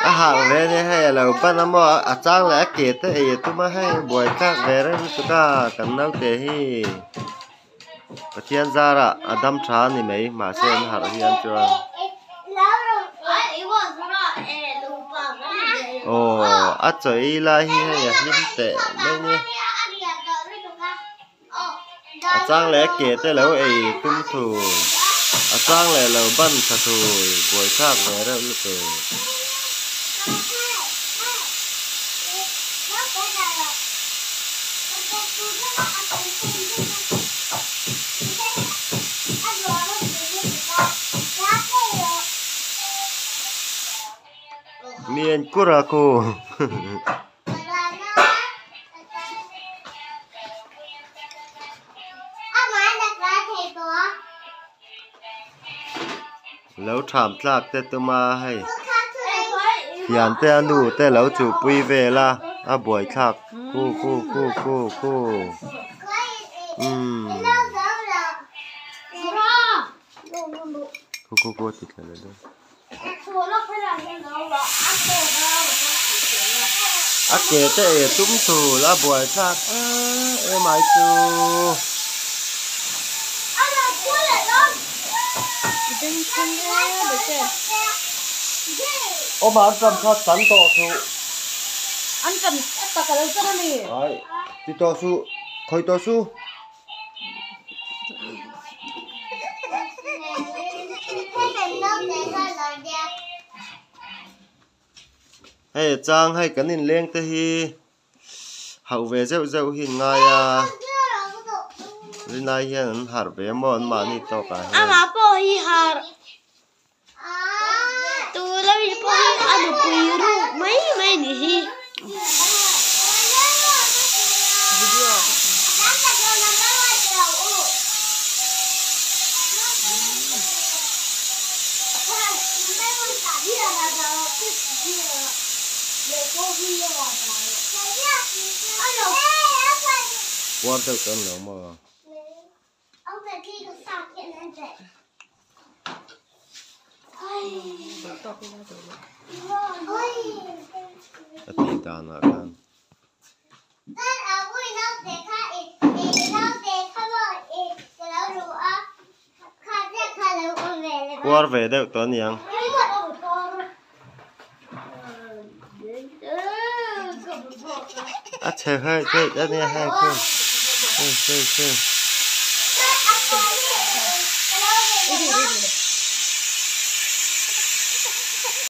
A harh ve ania hei a lo ban a maw a chang leh a ke te ei a tum a hei buai thlak ve reng lutuk a kan naute hi Pathian zarah a dam tha a ni mai mahse an harh hian chuan aw a chaw ei lai hi hei a hlim teh mai nia. A chang leh a ke te lo ei tum thur a chang leh lo ban tha thur buaithlak ve reuh lutuk. Mi an kur a khu. Lo tham tlak te tuma hei thian te a nu te lo chuhpui vel a a buaithlak khu khu khu khu khu umm khu khu khu a ti thla leh dawn. A ke te ei a tum thul a buai thlak em em ai chu. Awm an tam kha chan tawh suh. An tam tak a lo chan a ni. Ai ti tawh suh khawi tawh suh. Hei a chang hei kan inleng te hi hauh ve zeuh zeuh hi an ngai a rinai hian an harh ve maw an mahni tawk ah hian. Amah pawh hi harh tuna mi pawh hi a nupui ruk mai mai ni hi. Puar deuh chu an lo maw. A tih danah khan. Puar ve deuh tawh aniang. A chhe hei hei ania hei hei hei hei hei.